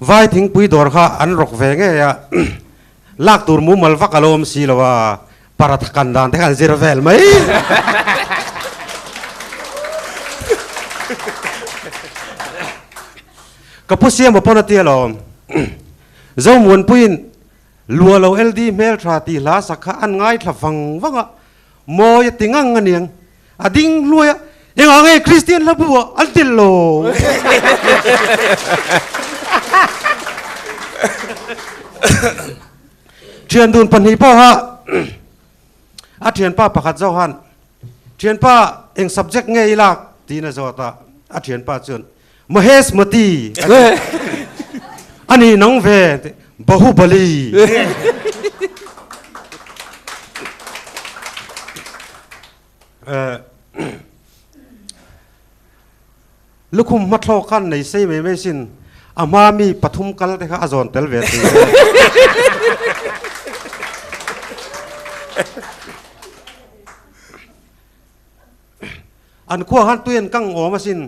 Vai thingpui dawr kha an rawk ve ngei a, lak tur mumal vak a lo awm si lo a, paratha kan dan te kha an zir vel mai. Ka pu Siama pawn a ti alawm, Zomuanpuiin Lua lo LD hmeltha tih hla sak kha an ngaithla vang vang a, mawi a ti ngang aniang, a ding hluai a, engah nge Kristian hla bu ah an tel lo? Thian dun pahnih pawha a thianpa pakhat zawk han, Thianpa eng subject nge i lak? tiin a zawt a, a thianpa chuan, Mahesh Mati a ti. A ni nang ve Bahubali. Lukhum hmathlawk khan nei sei mai mai sin a hma mi pathum kal te kha a zawn tel ve thei. An khua khan tui an kang awm asin.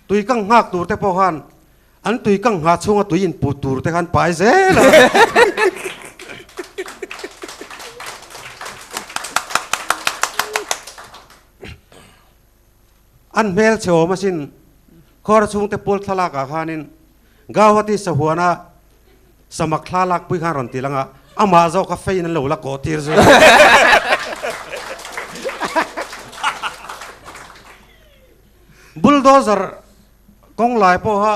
Tui kang nghak tur te pawh khan an tui kang nghah chhunga tui in put tur te khan pai zel a. An hmel chhe awm asin khawr chhungte pual thlalak ah khanin Gauhati sahuana samak thlalak pui khan rawn ti lang a, amah zawk a fein an lo la kawh tir zui. Bulldozer kawng lai pawha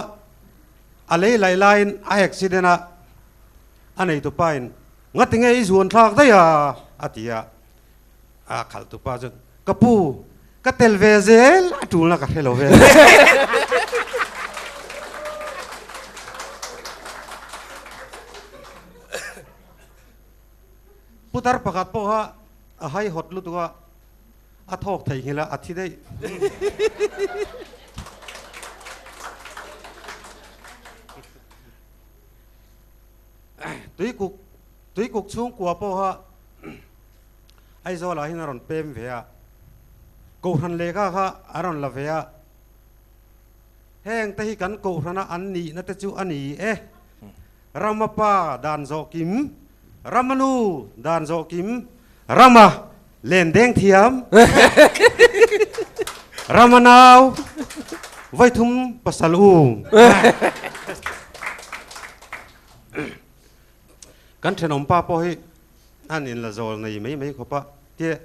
a lei laih laiin a accident a, a neitupa in ngati nge i zuan thlak daih a? a ti a, a khalhtupa chuan ka pu ka tel ve zel a tulna ka hre lo ve. Putar pakhat pawha a haihawt lutuk a, A thawk thei nghilh a, a thi daih. Tuikuk, Tuikuk chhungkua pawha Aizawlah hian a rawn pem ve a, Kohhran lehkha kha a rawn la ve a. Heng te hi kan Kohhrana an nihna te chu a ni e. Rama pa dan zawh kim, Rama nu dan zawh kim, Rama len deng thiam, Rama nau vaithum pasal um. Kan thenawm pa pawh hi an in la zawl nei mai mai khawp a, tia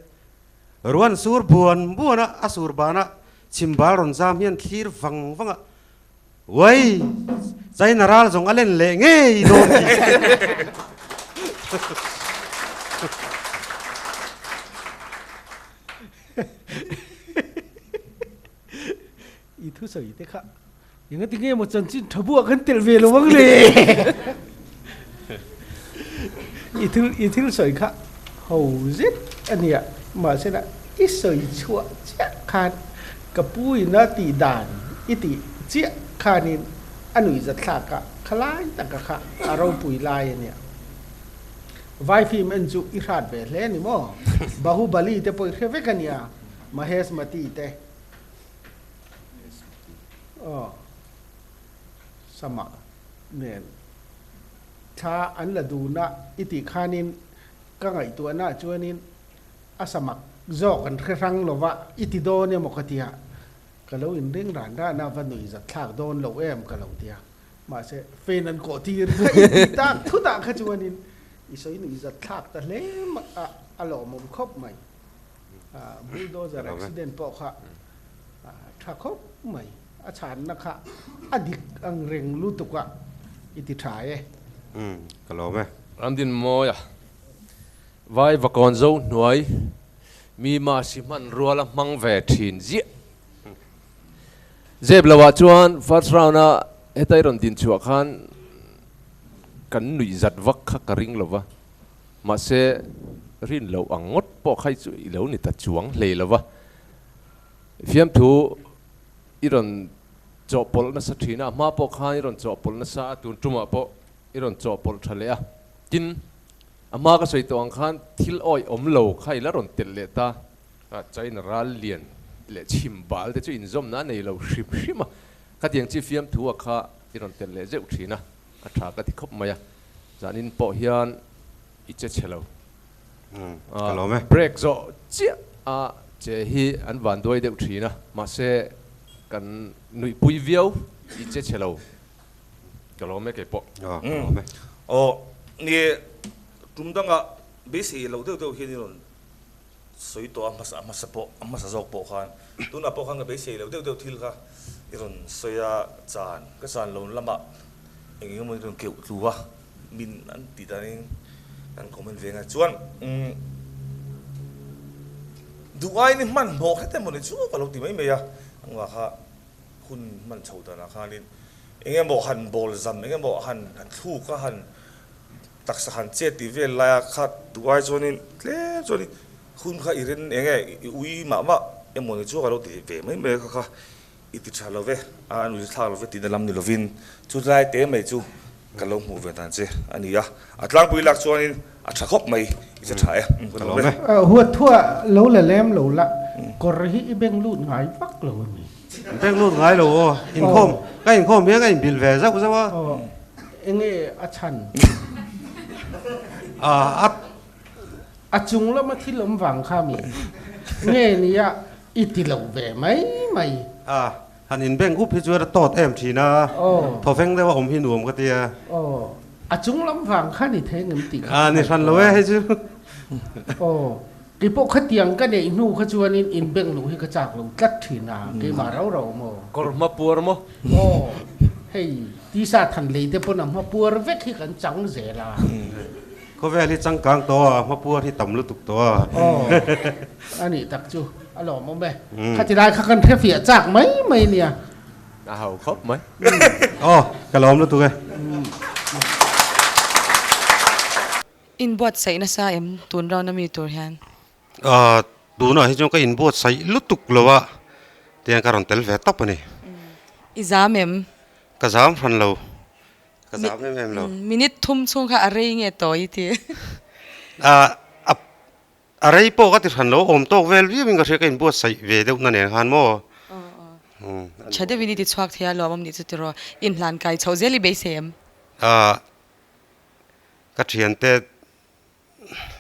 ruan sur buan buan a, a sur ban a chhimbal rawn zam hian thlir vang vang a, Uai! China ral zawng a len leh ngei dawn tih. I thusawi te kha engati nge maw chanchin tha buah kan telh ve lo ang le? I thil i thil sawi kha ho zet a nia, mahsela i sawi chhuah chiah khan ka pu in a tih dan i tih chiah khanin a nuih zat thlak a, khalai taka kha a ropui lai a nia. Vai film en chu i hrat ve hle a ni maw? Bahubali te pawh i hre vek a nia, Mahesh Mati te. Aw, Sama nen. Thla an la dun a i tih khanin ka ngaihtuahna chuanin a samak zawk an hre hrang lo va i ti dawn emaw ka tia, ka lo inring ran ran a va nuih zat thlak dawn lo em ka lo tia, mahse fan an kawh tir kha i tih tak thutah kha chuanin i sawi nuih zat thlak ta hle a a lawmawm khawp mai. Bulldozer accident pawh kha tha khawp mai. A chhanna kha a dik ang reng lutuk a i ti tha e. Umm ka lawm e. Ramdin mawi a vai vakawn zo hnuai mi masi hman rual a hmang ve thin ziah. Zep lo ah chuan first round a heta i rawn din chhuah khan kan nuih zat vak kha ka ring lo va, mahse rin loh ang ngawt pawh kha chu i lo ni ta chuang hlei lo va. Fiamthu i rawn chawhpawlh nasa thin a, a hma pawh khan i rawn chawhpawlh nasa a, tun tumah pawh i rawn chawhpawlh tha leh a. Tin, a hma ka sawi tawh ang khan thil awih awm lo kha i la rawn telh leh ta, China ral lian leh chhim bal te chu inzawmna a nei lo hrim hrim a, khatiang chi fiamthu a kha i rawn telh leh zeuh thin a. a tha ka ti khawp mai a, zanin pawh hian i che chhe lo. Ka lawm e. Break zawh chiah a che hi an van duai deuh thin a, mahse kan nuihpui viau i che chhe lo. Ka lawm e kei pawh. Ka lawm e. Aw, ni tum danga beisei lo deuh deuh hian i rawn sawi tawh a hmasa hmasa pawh a hmasa zawk pawh khan tunah pawh khan ka beisei lo deuh deuh thil kha i rawn sawi a chan ka chan lo lamah eng eng emaw i rawn keuh tlu a min an tih danin kan comment ve ngai chuan umm duh aiin i hmanhmawh hret emaw ni chu ka lo ti mai mai a engah kha hun hman chho danah khanin eng emaw han bawl zam eng emaw han thluk a han Taksa han che tih vel laia kha duai chuanin tlem chuanin hun kha i rin eng nge i ui mah mah emaw ni chu ka lo ti ve mai mai a kha kha i ti tha lo ve a an ui thlak lo ve tihna lam ni lovin chu lai te mai chu ka lo hmuh ve dan che a ni a, a tlangpui lak chuanin a tha khawp mai i che tha e ka lo ve. Huat thuah lo la lem lo la, kawr hi i beng lut ngai vak lo a mi? Beng lut ngai lo aw, inkhawm ka inkhawm hian ka inbilh ve zauh zauh a. Enge a chhan? A A chung lama thil awm vang kha mi nge nia i ti lo ve mai mai. A han inbeng up hi chuan a tawt em thin a, thawveng deuha awm hi nuam ka ti a. Aw, a chung lam vang kha ni thei ngem tih kha. A ni hran lo e hei chu. Aw, kei pawh khatiang ka neih hnu kha chuanin inbeng luh hi ka chak lo tlat thin a, keimah rau rau maw. Kawr hma puar maw? Aw, hei. Tisa than lei te pawn a hma puar vek hi kan chang zel a. Khawvel hi changkang tawh a, hma puar hi tam lutuk tawh a. Aw, a nih tak chu a lawmawm e. Khati lai kha kan hrefiah chak mai mai nia. A hau khawp mai. Aw, ka lawm lutuk e. Inbuatsaih nasa em tun round ami tur hian? Aaa tunah hi chuan ka inbuatsaih lutuk lo a, tiang ka rawn tel ve tawp a ni. I zam em? Ka zam hran lo, ka zam em em lo. Minute thum chhung kha a rei nge tawi i ti? Aaa a rei pawh ka ti hran lo, awm tawk vel viau in ka hria ka inbuatsaih ve deuh na nen khan maw. Tha deuhin i ti chhuak thei a lawmawm nih chu tiraw, inhlan kai chhoh zel i beisei em? Aaa ka thiante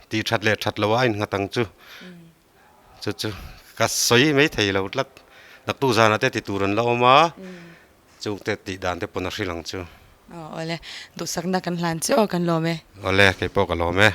Tih that leh that lo a innghat ang chu. Chu chu ka sawi mai thei lo tlat. Naktuk zanah te ti tur an la awm a, chungte tih dan te pawn a hrilh ang chu. Aw awle, duhsakna kan hlan che aw kan lawm e. Awle, keipawh ka lawm e.